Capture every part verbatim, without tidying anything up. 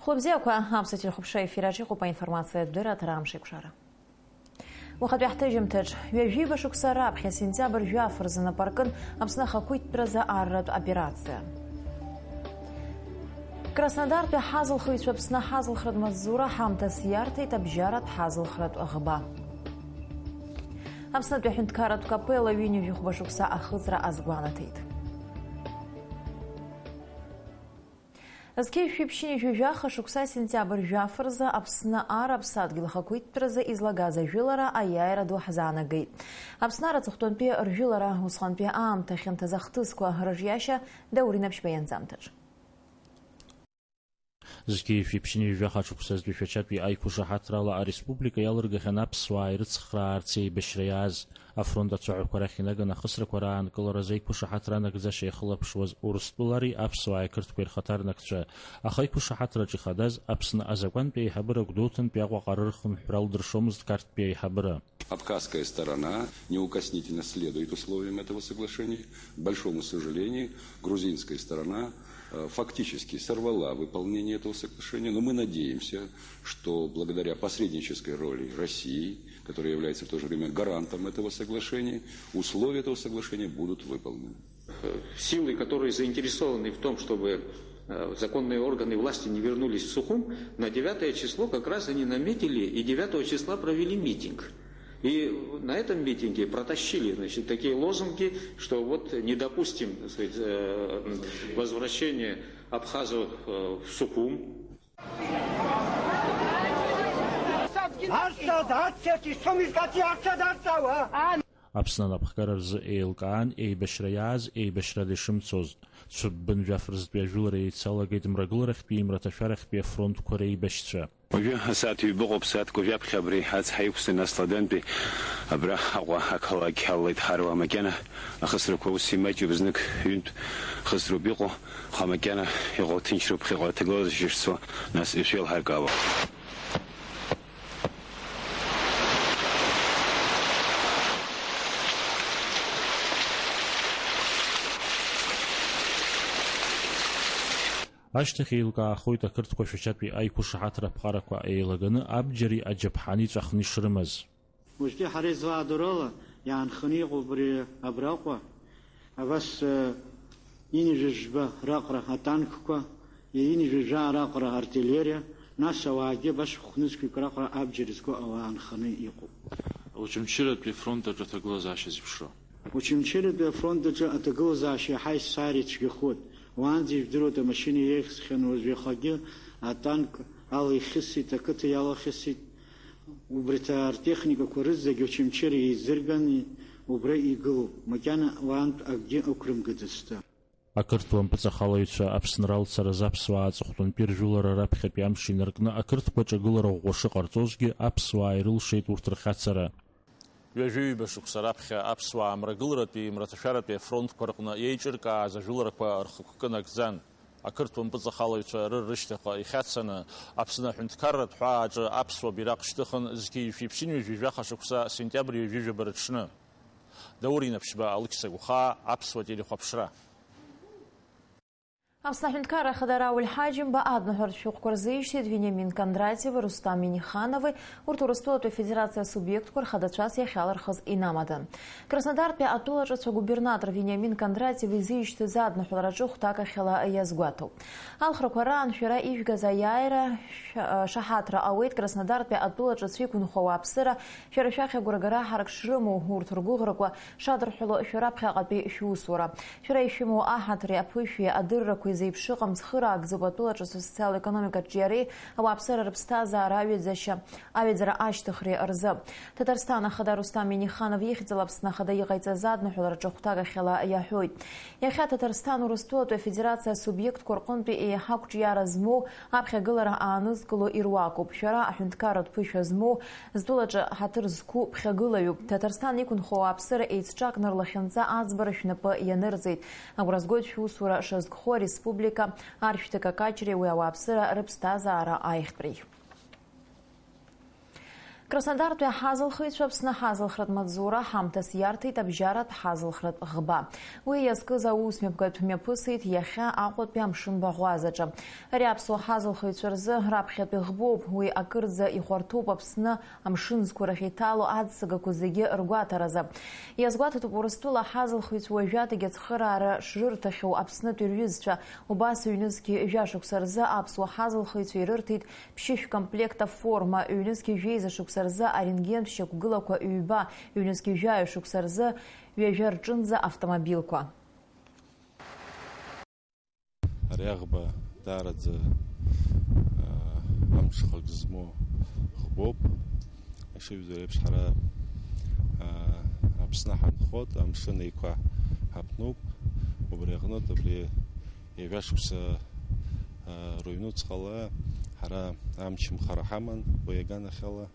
Хәлыбзиақәа, аԥсуа телехәаԥшра ефираҿ иҟоуп аинформациатә дырраҭара Амш еиқәшара. Уахатәи ҳҭыжьымҭаҿ, ҩажәиба шықәса раԥхьа сентиабр жәаф рзы нап аркын Аԥсны ахақәиҭтәразы арратә операциа. Краснодартәи ҳазылхыҩцәа Аԥсны ҳазылхратә маҵзура ҳамҭас иарҭеит абжьаратә ҳазылхратә ӷба. Аԥснытәи аҳәынҭқарратә капелла ҩынҩажәи хәба шықәса ахыҵра азгәанаҭеит. Зқьи жәшәи ԥшьынҩажәи жәаха шықәса сентиабр жәаф рзы Аԥсны ар аԥсадгьыл ахақәиҭтәразы излагаз ажәылара аиааира ду ҳзаанагеит. Аԥсны ар аҵыхәтәантәи ржәылара усҟантәи аамҭа хьанҭаз ахҭысқәа рыжиашьа Даур Инаԥшьба ианҵамҭаҿ. Зқьи жәшәи ԥшьынҩажәи жәаха шықәсазтәи шәачатәи аиқәышаҳаҭрала ареспублика иалыргахьан аԥсуаа ирыцхраарц еибашьра иааз. Афронт ацәаҳәақәа рахь инаганы ахысрақәа раанкыларазы аиқәышаҳаҭра анагӡаша иахылаԥшуаз Урыстәылари аԥсуааи ақырҭқәеи рхаҭарнакцәа. Аха аиқәышаҳаҭраҿ ихадаз Аԥсны азакәантәи аиҳабыра Гәдоуҭантәи Аҟәаҟа рырхынҳәра лдыршомызт Қарҭтәи аиҳабыра. Абхазская сторона неукоснительно следует условиям этого соглашения. К большому сожалению, грузинская сторона, э, фактически сорвала выполнение этого соглашения, но мы надеемся, что благодаря посреднической роли России, которая является в то же время гарантом этого соглашения, условия этого соглашения будут выполнены. Силы, которые заинтересованы в том, чтобы, э, законные органы власти не вернулись в Сухум, на девятое число как раз они наметили и девятого числа провели митинг. И на этом митинге протащили, значит, такие лозунги, что вот не допустим, так сказать, э, возвращения абхазов, э, в Сухум. Аԥсны анапхгара рзы еилкаан, еибашьра иааз, еибашьрада ишымцоз. Цәыббын жәаф рзтәи ажәылара еицалагеит мрагыларахьтәи мраҭашәарахьтәи афронтқәа реибашьцәа. Уажәы асааҭ ҩба ыҟоуп, сааҭк уажәы аԥхьа абри ацҳа иқәсын, ас Ладантәи абра Аҟәа ақалақь ҳалалеит ҳаруаа макьана. Ахысрақәа ус имаҷуп, знык ҩынтә хысроуп иҟоу, аха макьана иҟоу ҭынчроуп, ԥхьаҟа аҭагылазаашьа шцо, нас ишәеилҳаркаауа. Ашьҭахь еилкаахоит ақырҭқәа шәачатәи аиқәышаҳаҭра аԥҟарақәа еилаганы абџьари аџьаԥҳани ҵәахны ишрымаз. Уажәтәи ҳара излаадоу рыла иаанханы иҟоуп абри абраҟа, абас, э, ҩынҩажәа жәба раҟара атанкқәа, ҩынҩажәа жәаа раҟара артиллериа, нас ауаагьы абас хәнызқьҩык раҟара абџьар зго ауаа аанханы иҟоуп. Очамчыратәи афронт аҿы аҭагылазаашьа зеиԥшроу. Очамчыратәи афронт аҿы аҭагылазаашьа иаҳа есааира ицәгьахоит. Уаанӡа ижәдыруеит, амашьына еихсхьан, уажә иахагьы атанк ала ихьысит, ақыҭа иалахьысит. Убарҭ артехникақәа рызегь Очамчыра еизырган, убра игылоуп. Макьана уаантә акгьы ықәрымгаӡацт. Ақырҭуа мпыҵахалаҩцәа Аԥсны ралцаразы аԥсуаа аҵыхәтәантәи ржәылара раԥхьатәи амш инаркны, ақырҭқәа ҿагылара ӷәӷәа шыҟарҵозгьы, аԥсуаа ирылшеит урҭ рхьацара. Ҩажәи ҩба шықәса раԥхьа аԥсуаа мрагыларатәи мраҭашәаратәи афронтқәа рҟны иеиҿыркааз ажәыларақәа рхықәкы нагӡан. Ақырҭуа мпыҵахалаҩцәа рыр рышьҭахьҟа ихьацаны, Аԥсны аҳәынҭқарратә ҳәааҿы аԥсуа бираҟ шьҭыхын, зқьи жәшәи ԥшьынҩажәи жәаха шықәса сентиабр ҩажәи жәаба рыҽны. Даур Инаԥшьба, Алықьса Гәхаа, аԥсуа телехәаԥшра. Аԥсны аҳәынҭқарра Ахада Рауль Ҳаџьымба адныҳәартә шәҟәқәа рзишьҭит Вениамин Кондратиеви, Рустам Миниханови, урҭ Урыстәылатәи Афедерациа асубиектқәа рхадацәас иахьалырхыз инамадан. Краснодартәи атәылаҿы ацәагубернатор Вениамин Кондратиев изишьҭыз адныҳәалараҿы хәҭак ахьала иазгәаҭоуп. Алхрақәа раан шәара ижәгаз аиааира шә-, шаҳаҭра ауеит Краснодартәи атәылаҿы цәиқәынхо ауааԥсыра, шәара шәахь агәрагара ҳарак шрымоу, урҭ ргәыӷрақәа шадырҳәало шәара ԥхьаҟатәи шәусура. Шәара ишәымоу аҳаҭреи аԥышәеи адыррақәеи зеиԥшыҟам цхыраагӡоуп атәылаҿы асоциал-економикатә ҿиареи ауааԥсыра рыԥсҭазаара аҩаӡашьа, аҩаӡара ашьҭыхреи рзы. Ҭаҭарсҭан ахада Рустам Миниханов ихьӡала Аԥсны ахада иҟаиҵаз адныҳәалараҿы хәҭак ахьала иаҳәоит. Иахьа Ҭаҭарсҭан Урыстәылатәи Афедерациа асубиектқәа рҟынтәи еиҳа ақәҿиара змоу аԥхьагылара аанызкыло ируакуп. Шәара аҳәынҭқарратә ԥышәа змоу, зтәылаҿы ҳаҭыр зқәу ԥхьагылаҩуп. Ҭаҭарсҭан иқәынхо ауааԥсыра еицҿакны рлахьынҵа аӡбара шәнапы ианырҵеит. Агәра згоит шәусура шазкхо ареспублика, аршәҭык акаҷреи уи ауааԥсыра рыԥсҭазаара аиӷьтәреи. Краснодартәи аҳазылхыҩцәа Аԥсны аҳазылхратә маҵзура ҳамҭас иарҭеит абжьаратә ҳазылхратә ӷба. Уи иазкыз аусмҩаԥгатә мҩаԥысит иахьа Аҟәатәи амшын баӷәазаҿы. Ари аԥсуа ҳазылхыҩцәа рзы раԥхьатәи ӷбоуп, уи акырӡа ихәарҭоуп Аԥсны амшын зқәа рахь иҭало аццакақәа зегьы ргәаҭаразы. Иазгәаҭатәуп Урыстәыла аҳазылхыҩцәа уажәадагьы ацхыраара шрырҭахьоу Аԥснытәи рҩызцәа. Убас ҩнызқьи жәа шықәса рзы аԥсуа ҳазылхыҩцәа ирырҭеит ԥшьышә комплект аформа, ҩнызқьи жәеиза шықәса рзы арентгентә шьақәгылақәа ҩба, ҩнызқьи жәаҩа шықәса рзы ҩажәа рҿынӡа автомобилқәа. Ари аӷба даараӡа, аа, амҽхак змоу ӷбоуп. Ишыжәдыруа еиԥш, ҳара, аа, Аԥсны ҳанхоит, Амшын Еиқәа ҳаԥнуп. Убри аҟнытә, абри ҩажәа шықәса, аа, рыҩнуҵҟала ҳара амчымхара ҳаман, уи аганахьала.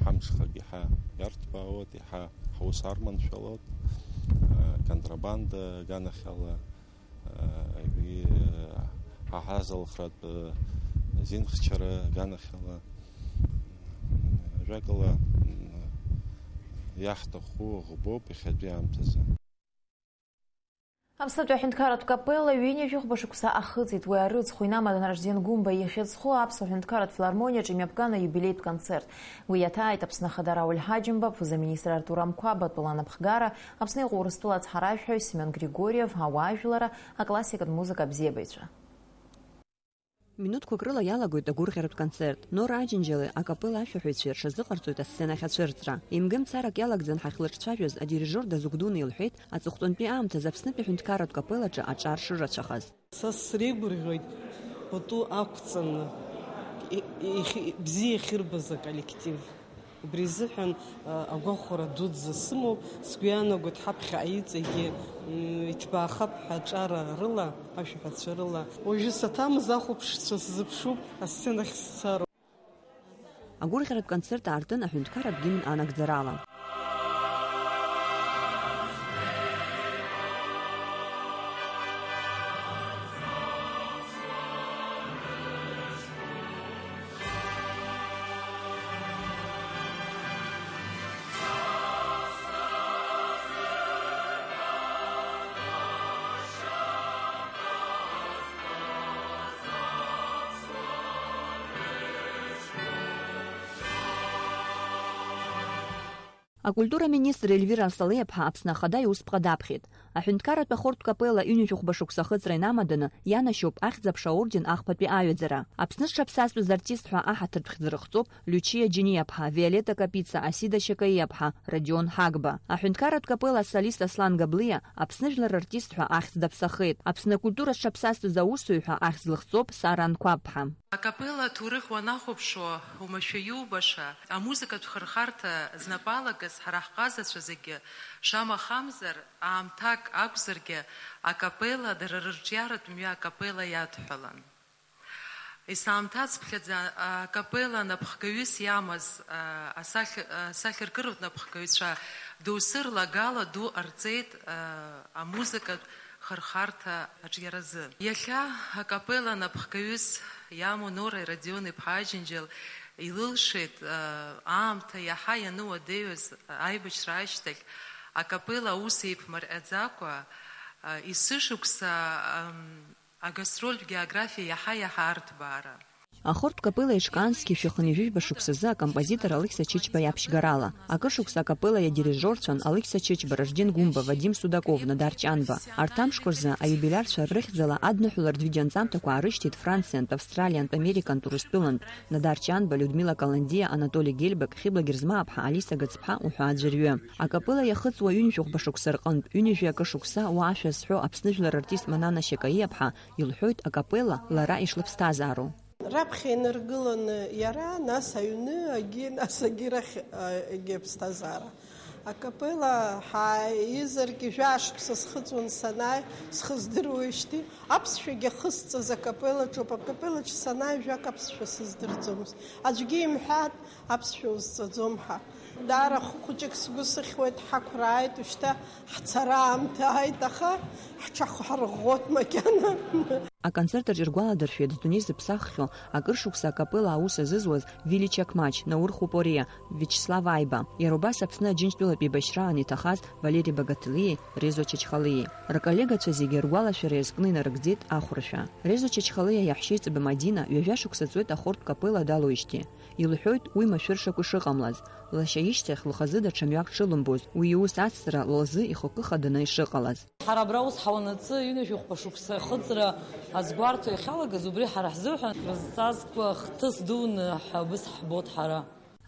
Ҳамҽхак иаҳа иарҭбаауеит, иаҳа ҳус арманшәалоит, аа, контрабанда аганахьала, аа, ҩи, аа, аҳазалхратә, аа, зинхьчара аганахьала. Ажәакала, м, иаҳҭаху ӷбоуп иахьатәи аамҭазы. Аԥснытәи аҳәынҭқарратә капелла ҩынҩажәи хәба шықәса ахыҵит. Уи арыцхә инамаданы Ражден Гәымба ихьӡ зху Аԥсуа ҳәынҭқарратә филармониаҿы имҩаԥган аиубилеитә концерт. Уи иаҭааит Аԥсны Ахада Рауль Ҳаџьымба, аԥыза-министр Артур Амқәаб, атәыла анапхгара, Аԥсны иҟоу Урыстәыла ацҳаражәҳәаҩ Семион Григорьев, ауаажәлара, аклассикатә музыка абзиабаҩцәа. Минуҭқәак рыла иалагоит агәырӷьаратә концерт. Нора Аџьынџьали акапелла ашәаҳәаҩцәеи рҽазыҟарҵоит асценахь ацәырҵра. Имгымцарак иалагӡан ҳахьлыҿцәажәоз, адирижиор дазыгәдуны илҳәеит аҵыхәтәантәи аамҭазы Аԥснытәи аҳәынҭқарратә капеллаҿы аҿар шырацәахаз. Са среигәырӷьоит пату ақәҵаны, и-, ихи-, бзиа ихьырбаз аколлектив. Убри изыҳәан, а, агәахәара дуӡӡа сымоуп, сгәы иаанагоит ҳаԥхьаҟа иҵегьы, м, иҭбаахап ҳәа аҿара рыла, ашәаҳәацәа рыла. Уажәы саҭамыз ахәаԥшцәа сзыԥшуп, асценахь сцароуп. Агәырӷьаратә концерт аартын аҳәынҭқарратә гимн анагӡарала. Акультура министр Ельвира Арсалиаԥҳа Аԥсны Ахада иусԥҟа даԥхьеит. Аҳәынҭқарратә ахортә капелла ҩынҩажәи хәба шықәса ахыҵра инамаданы ианашьоуп Ахьӡ-аԥша аорден ахԥатәи аҩаӡара. Аԥсны зҽаԥсазтәыз артистцәа аҳаҭыртә хьӡы рыхҵоуп Лиучиа Џьениа-ԥҳа, Виолетта Капица, Асида Шьакаиа-ԥҳа, Родион Ҳагба. Аҳәынҭқарратә капелла асолист Аслан Габлиа Аԥсны жәлар рартист ҳәа ахьӡ даԥсахеит. Аԥсны акультура зҽаԥсазтәыз аусзуҩ ҳәа ахьӡ лыхҵоуп Сара Анқәаб-ԥҳа. Акапелла аҭоурых уанахәаԥшуа, уамашәа иубаша, амузыкатә хырхарҭа знапы алагаз ҳара ҳҟазацәа зегьы, шамахамзар, аамҭак акәзаргьы, акапелла дара рырҿиаратә мҩа акапелла иадҳәалан. Есаамҭацыԥхьаӡа акапелла напхгаҩыс иамаз, а, асахь-, асахьаркыратә напхгаҩцәа доусы рлагала ду ҟарҵеит, а, амузыкатә хырхарҭа аҿиаразы. Иахьа акапелла напхгаҩыс иамоу Нора Родион-иԥҳа Аџьынџьал илылшеит, а, аамҭа иаҳа иануадаҩыз аибашьра ашьҭахь акапелла аус еиԥмырҟьаӡакәа, а, есышықәса, ам, агастрольтә географиа иаҳа-иаҳа арҭбаара. Ахортә капелла ишкаансгьы шәи хынҩажәижәба шықәсазы акомпозитор Алықьса Чычба иаԥшьгарала. Акыр шықәса акапелла иадирижиорцәан Алықьса Чычба, Ражден Гәымба, Вадим Судаков, Нодар Ҷанба. Арҭ амшқәа рзы аиубилиарцәа рыхьӡала адныҳәалартә видеоанҵамҭақәа аарышьҭит Франциантә, Австралиантә, Американтә, Урыстәылантә, Нодар Ҷанба, Людмила Каландиа, Анатоли Гельбек, Хьыбла Герзмааԥҳа, Алиса Гыцԥҳа уҳәа аӡәырҩы. Акапелла иахыҵуа ҩынҩажәи хәба шықәса рҟынтә ҩынҩажәи акы шықәса уа ашәа зҳәо Аԥсны жәлар артист Манана Шьакаиаԥҳа илҳәоит акапелла лара ишлыԥсҭазаароу. Раԥхьа инаргыланы иара, нас аҩны, агьи, нас агьирахь, а, егьи аԥсҭазаара. Акапелла ҳааизаргьы, жәаа шықәса схыҵуан санааи, схы здыруеижьҭеи, аԥсшәагьы ахысҵаз акапеллаҿоуп, акапеллаҿы санааи, жәак аԥсшәа сыздырӡомызт. Аӡәгьы имҳәааит, аԥсшәа узҵаӡом ҳәа. Даара хәыҷык сгәы сыхьуеит, ҳақәрааит, ушьҭа ҳцара аамҭа ааит, аха ҳҽаҳарӷәӷәоит макьана. Аконцерт аҿы иргәаладыршәеит здунеи зыԥсаххьоу, акыр шықәса акапелла аус азызуаз Вили Чакмач, Наур Хупориа, Виачеслав Аиба, иара убас Аԥсны Аџьынџьтәылатә еибашьраан иҭахаз Валери Багаҭелиеи Резо Чачхалиеи. Рколлегацәа зегьы ргәалашәара иазкны инарыгӡеит ахәрашәа. Резо Чачхалиа иаҳәшьа Еиҵбы Мадина ҩажәа шықәса ҵуеит ахортә капелла далоуижьҭеи. Илҳәоит уи машәыршақә ишыҟамлаз, лашьа ишьҭахь лхазы даҽа мҩак дшылымбоз, уи иус ацҵара лзы ихықәкы хаданы ишыҟалаз. Ҳара абра аус ҳауанаҵы, ҩынҩажәи хәба шықәса ахыҵра азгәарҭо иахьалагаз, убри ҳара ҳзыҳәан рызҵазкуа хҭыс дуны ҳабыс ҳбоит ҳара.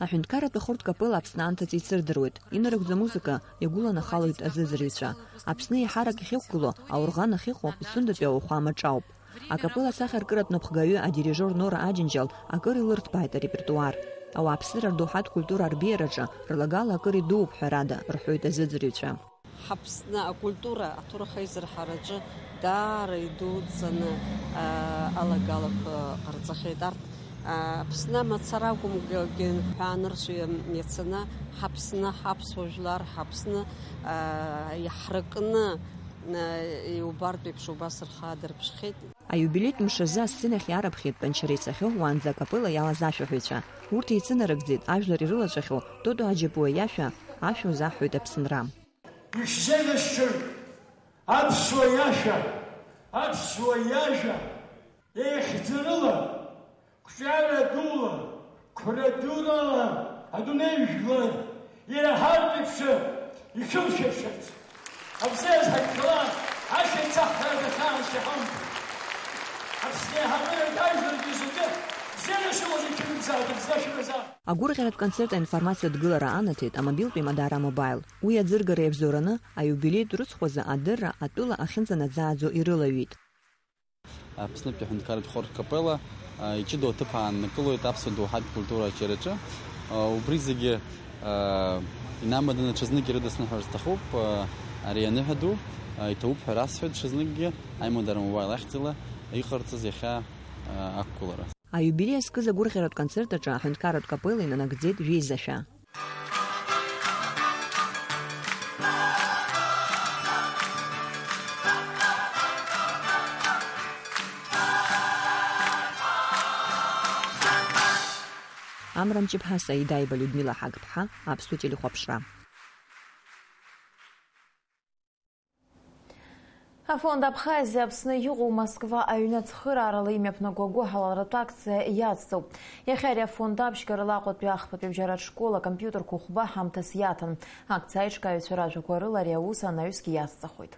Аҳәынҭқарратә ахортә капелла Аԥсны анҭыҵ еицырдыруеит. Инарыгӡо амузыка иагәыланахалоит азыӡырҩцәа. Аԥсны еиҳарак иахьықәгылоу аорӷан ахьыҟоу Пицундатәи ауахәама ҿауп. Акапелла асахьаркыратә напхгаҩы адирижиор Нора Аџьынџьал акыр илырҭбааит арепертуар. Ауааԥсыра рдоуҳатә культура арбеиараҿы рлагала акыр идууп, ҳәарада, рҳәоит азыӡырҩцәа. Ҳаԥсны акультура аҭоурых аизырҳараҿы даара идуӡӡаны, аа, алагалақәа ҟарҵахьеит. Арҭ, аа, Аԥсны мацара акәымкәагьы ҳәа анырцә иацаны, Ҳаԥсны, ҳаԥсуа жәлар, Ҳаԥсны, аа, иаҳракны, аа, иубартә еиԥш убас рхы аадырԥшхьеит. Аиубилеитә мшазы асценахь иаарыԥхьеит тәанчара ицахьоу уаанӡа акапелла иалаз ашәаҳәаҩцәа. Урҭ еицынарыгӡеит ажәлар ирылацәахьоу Тото Аџьапуа иашәа, ашәа узаҳҳәоит Аԥсынра. Ишәзеилашәҵоит аԥсуа иашәа, аԥсуа иажәа, еихьӡарыла, қәҿиара дула, қәра дунала адунеи жәлар ираҳартә еиԥш ишәылшәыршәырц. Абзиаз ҳагьхала, ашьацаҳҳәара дахьааншьа ҳамҭа. Аԥсны еиҳабыра дажәларгьы зегьы бзиара шыҟаз иҽырбзаап, дыбзашәымазаап. Агәырӷьаратә концерт аинформациатә гылара анаҭеит амобилтә еимадара Мобаил. Уи аӡыргара иабзоураны аиубилеитә рыцхәазы адырра атәыла ахьынӡанаӡааӡо ирылаҩит. Аԥснытәи аҳәынҭқарратә хортә капелла, а, иҷыдоу аҭыԥ ааннакылоит аԥсуа доуҳатә культура аҿиараҿы. А, убри зегьы, а, инамаданы ҽазнык ирыдысныҳәар сҭахуп, а, ари аныҳәа ду, а, иҭабуп ҳәа расҳәоит ҽазныкгьы аимадара Мобаил ахьӡала иҟарҵаз иахьа, а, ақәгылара. Аиубилеи азкыз агәырӷьаратә концерт аҿы аҳәынҭқарратә капелла инанагӡеит жәеизашәа. Амра Мҷыԥҳа, Саида Аиба, Людмила Ҳагԥҳа, Аԥсуа телехәаԥшра. Афонд Абхазиа Аԥсны иҟоу Москва аҩны ацхыраарала имҩаԥнаго агәыҳалалратә акциа иацҵоуп. Иахьа ари афонд аԥшьгарала Аҟәатәи ахԥатәи абжьаратә школ акомпиутерқәа хәба ҳамҭас иаҭан. Акциа аиҿкааҩцәа ражәақәа рыла ари аус анаҩсгьы иацҵахоит.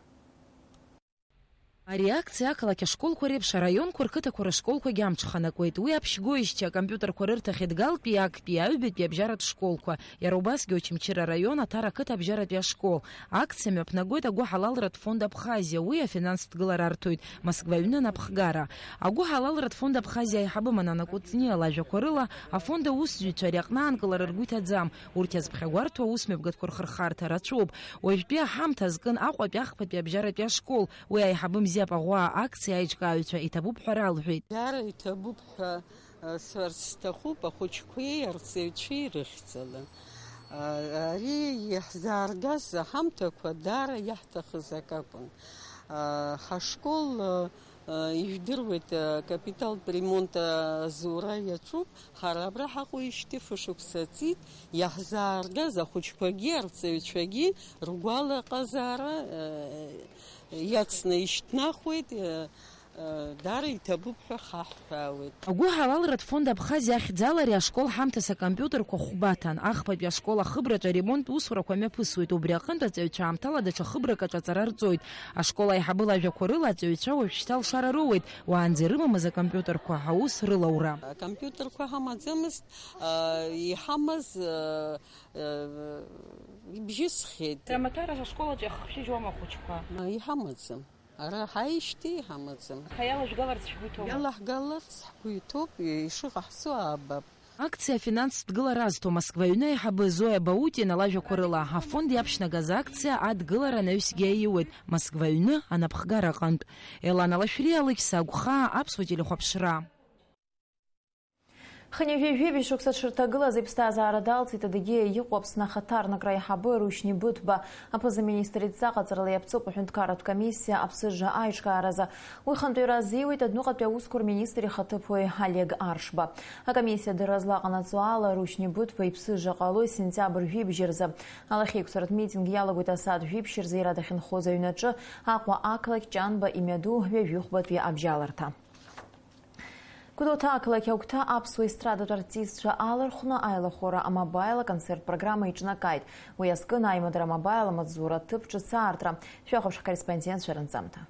Ари акциа ақалақь ашколқәа реиԥш араионқәа рқыҭақәа рышколқәагьы амҽханакуеит. Уи аԥшьгоижьҭеи акомпиутерқәа рырҭахьеит Галтәи, Актәи, Аҩбатәи абжьаратә школқәа. Иара убасгьы Очамчыра араион Аҭара ақыҭа абжьаратәи ашкол. Акциа мҩаԥнагоит агәыҳалалратә фонд Абхазиа, уи афинанстә гылара арҭоит Москва аҩны анапхгара. Агәыҳалалратә фонд Абхазиа аиҳабы Манана Кәыҵниа лажәақәа рыла, афонд аусзуҩцәа ари аҟны аанкылара ргәы иҭаӡам, урҭ иазԥхьагәарҭо аусмҩаԥгатәқәа рхырхарҭа рацәоуп. Уажәтәи аҳамҭа азкын Аҟәатәи ахԥатәи абжьаратәи ашкол, уи аиҳабы Мзиа Паӷәаа акциа аиҿкааҩцәа иҭабуп ҳәа ралҳәеит. Даара иҭабуп ҳәа сҳәарц сҭахуп ахәыҷқәеи арҵаҩцәеи рыхьӡала. Ари иаҳзааргаз аҳамҭақәа даара иаҳҭахыз акакәын. Ҳашкол, ижәдыруеит, акапиталтә ремонт азура иаҿуп. Ҳара абра ҳаҟоижьҭеи фышықәса ҵит, иаҳзааргаз ахәыҷқәагьы арҵаҩцәагьы ргәалаҟазаара иацны ишьҭнахуеит. Даара иҭабуп ҳәа хаҳҳәаауеит. Агәыҳалалратә фонд Абхазиа ахьӡала ари ашкол ҳамҭас акомпиутерқәа хәба ҭан. Ахԥатәи ашкол ахыбраҿы аремонттә усурақәа мҩаԥысуеит. Убри аҟынтә аҵаҩцәа аамҭала даҽа хыбрак аҿы аҵара рҵоит. Ашкол аиҳабы лажәақәа рыла, аҵаҩцәа уажәшьҭа алшара роуеит, уаанӡа ирымамыз акомпиутерқәа аус рылаура. Акомпиутерқәа ҳамаӡамызт, иҳамаз ибжьысхьеит. Амаҭәар ашкол аҿы иахҟьыжьуама ахәыҷқәа? Иҳамаӡам. Ара ҳаижьҭеи иҳамаӡам. Аха иалажәгаларц шәгәы иҭоума? Иалаҳгаларц ҳгәы иҭоуп, ишыҟаҳҵо аабап. Акциа афинанстә гылара азҭо Москва аҩны аиҳабы Зоя Баутина лажәақәа рыла, афонд иаԥшьнагаз акциа адгылара анаҩсгьы аиуеит Москва аҩны анапхгара аҟынтә. Елана Лашәриа, Алықьса Агәхаа, Аԥсуа телехәаԥшра. Хынҩажәи жәибжь шықәса дшырҭагылаз иԥсҭазаара далҵит Адыгеиа иҟоу Аԥсны ахаҭарнакра аиҳабы Рушьни Быҭәба. Аԥыза-министр идҵа ҟаҵарала иаԥҵоуп аҳәынҭқарратә комиссиа аԥсыжра аиҿкааразы. Уи хантәаҩра азиуеит адәныҟатәи аусқәа рминистр ихаҭыԥуаҩ Олег Аршба. Акомиссиа адырра злаҟанаҵо ала, Рушьни Быҭәба иԥсыжра ҟалоит сентиабр жәибжь рзы. Алахьеиқәҵаратә митинг иалагоит асааҭ жәибжь рзы иара дахьынхоз аҩнаҿы, Аҟәа ақалақь Ҷанба имҩаду ҩажәихәбатәи абжьаларҭа. Гәдоуҭа ақалақь агәҭа аԥсуа естрадатә артистцәа алархәны аилахәыра амобаил аконцерттә программа иҿнакааит. Уи азкын аимадара амобаил амаҵзура аҭыԥ ҿыц аартра. Шәахәаԥш ҳкорреспондентцәа рынҵамҭа.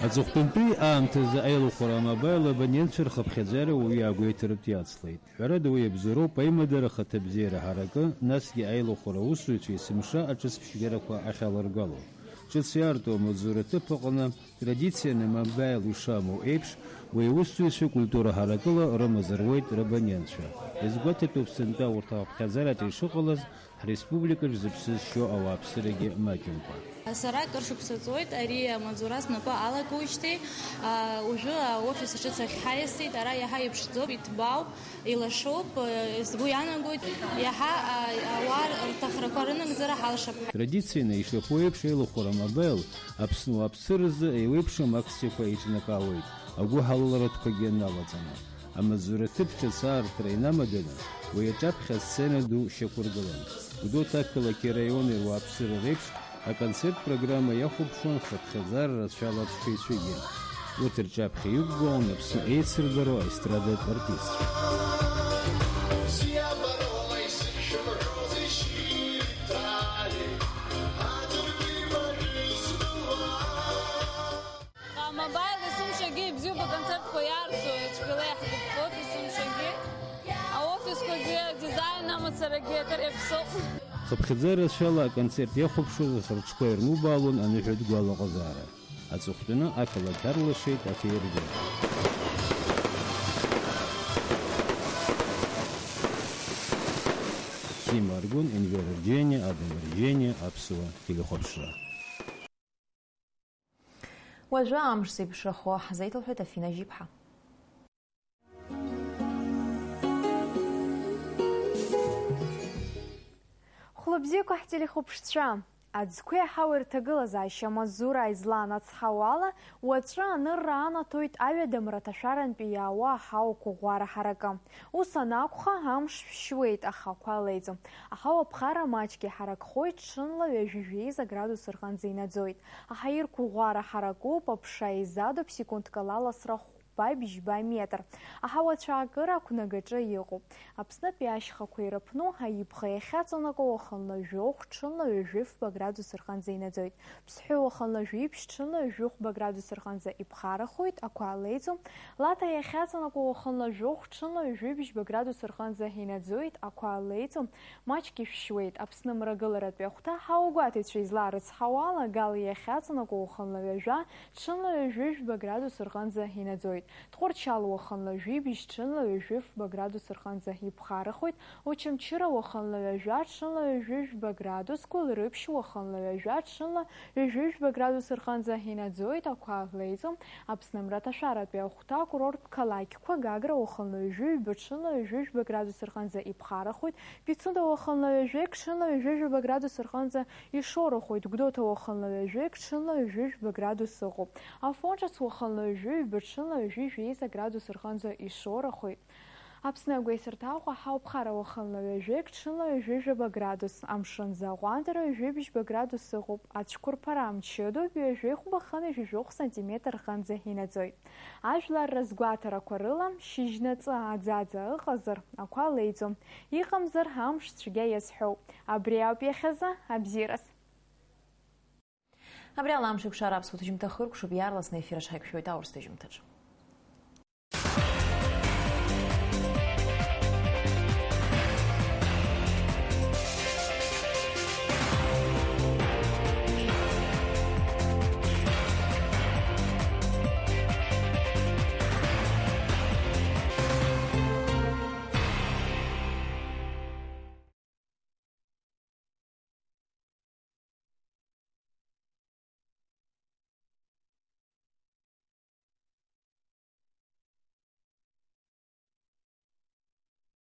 Аҵыхәтәантәи аамҭазы аилахәыра амобаил абонентцәа рхыԥхьаӡара уаҩы иаагәеиҭартә иацлеит. Ҳәарада, уи абзоуроуп аимадара ахаҭабзиара ҳаракы, насгьы аилахәыра аусзуҩцәа есымша аҿыцԥшьгарақәа ахьаларгало. Ҿыц иаарту амаҵзура аҭыԥ аҟны традицианы амобаил ишамоу еиԥш, уи аусзуҩцәа культура ҳаракыла рымазар уеит рабонентцәа. Иазгәаҭатәуп сынтәа урҭ ахыԥхьаӡараҿы ишыҟалаз, ҳреспубликаҿ зыԥсы зшьо ауааԥсырагьы маҷымкәа. Сара акыр шықәса ҵуеит ари амаҵзура снапы алакуижьҭеи. А, уажәы аофис аҿы сахьҳаиасит, ара иаҳа иԥшӡоуп, иҭбаауп, илашоуп, э, сгәы иаанагоит, иаҳа, а, ауаа рҭахрақәа рынагӡара ҳалшап ҳәа. Традицианы ишаԥу еиԥш, аилахәыра амобаил Аԥсны уааԥсыразы еиуеиԥшым акциақәа еиҿнакаауеит, агәыҳалалратәқәагьы налаҵаны. Амаҵзура ҭыԥ ҿыц аартра инамаданы, уи аҿаԥхьа асцена ду шьақәыргылан. Гәдоуҭа ақалақьи араиони руааԥсыра реиԥш, аконцерттә программа иахәаԥшуан хыԥхьаӡара рацәала аԥсшәаҩцәагьы. Урҭ рҿаԥхьа иқәгылан Аԥсны еицырдыруа аестрадатә артистцәа. Амобаил есымшагьы ибзиоуп аконцертқәа иаарҵо, ицәгьала иаҳгәаԥхоит есымшагьы. Аофисқәагьы, адизаин амацарагьы акыр иаԥсоуп. Хыԥхьаӡара рацәала аконцерт иахәаԥшуаз рҽқәа ирнубаалон аныҳәатә гәалаҟазаара. Аҵыхәтәаны ақалақь арлашеит афеерверк. Сима Аргәын, Енвер Арџьениа, Адам Арџьениа, Аԥсуа телехәаԥшра. Уажәы амш зеиԥшрахо ҳзеиҭалҳәоит Афина Жьиԥҳа. Хәлыбзиақәа ҳтелехәаԥшцәа! Аӡқәеи аҳауеи рҭагылазаашьа амаҵзура излаанацҳауа ала, уаҵәы анырра анаҭоит аҩадамра аҭашәарантәи иаауа аҳауақәа ӷәӷәара ҳаракы. Ус анакәха, амш шәшьуеит, аха ақәа леиӡом. Аҳауа ԥхара маҷк иҳаракхоит, ҽынла ҩажәи жәеиза градус рҟынӡа инаӡоит. Аҳаирқәа ӷәӷәара ҳаракуп, аԥша еизадоуп, секундк ала ласра хәба бжьба метр. Аҳауа цәаакыра ақәнагаҿы иҟоуп. Аԥснытәи ашьхақәа ирыԥну, аибӷа иахьаҵанакуа уахынла жәохә, ҽынла ҩажәи фба градус рҟынӡа инаӡоит. Ԥсҳәы уахынла жәибжь, ҽынла ҩажәи хәба градус рҟынӡа иԥхарахоит, ақәа леиӡом. Лаҭа иахьаҵанакуа уахынла жәохә, ҽынла ҩажәи бжьба градус рҟынӡа инаӡоит, ақәа леиӡом, маҷк ишәшьуеит. Аԥсны мрагыларатәи ахәҭа ҳауагәаҭаҩцәа излаарыцҳауа ала, Гал иахьаҵанакуа уахынла ҩажәа, ҽынла ҩажәи жәба градус рҟынӡа инаӡоит. Тҟәарчал уахынла жәибжь, ҽынла ҩажәи фба градус рҟынӡа иԥхарахоит, Очамчыра уахынла ҩажәа, ҽынла ҩажәи жәба градус, Гәылрыԥшь уахынла ҩажәа, ҽынла ҩажәи жәба градус рҟынӡа инаӡоит, ақәа леиӡом. Аԥсны мраҭашәаратәи ахәҭа акурорттә қалақьқәа, Гагра уахынла ҩажәи ҩба, ҽынла ҩажәи жәба градус рҟынӡа иԥхарахоит, Пицунда уахынла ҩажәеик, ҽынла ҩажәи жәаба градус рҟынӡа ишорахоит, Гәдоуҭа уахынла ҩажәеик, ҽынла ҩажәи жәба градус ыҟоуп, Афон ҿыц уахынла ҩажәи ҩба, ҽынла ҩажәи жәеиза градус рҟынӡа ишорахоит. Аԥсны агәеисырҭа Аҟәа ҳауԥхара уахынла ҩажәеик, ҽынла ҩажәи жәаба градус, амшын аӡы аҟәандара ҩажәи бжьба градус ыҟоуп, ацәқәырԥара мчыдоуп, ҩажәи хәба хынҩажәи жәохә сантиметр рҟынӡа инаӡоит. Ажәлар рызгәаҭарақәа рыла, шьыжьнаҵы аӡаӡа ыҟазар, ақәа леиӡом, иҟамзар, амш цәгьа иазҳәоуп. Абри ауп иахьазы абзиараз. Абри ала амш еиқәшара аԥсуа ҭыжьымҭа хыркәшоуп, иаарласны аефир аҿы ҳаиқәшәоит аурыс ҭыжьымҭаҿы.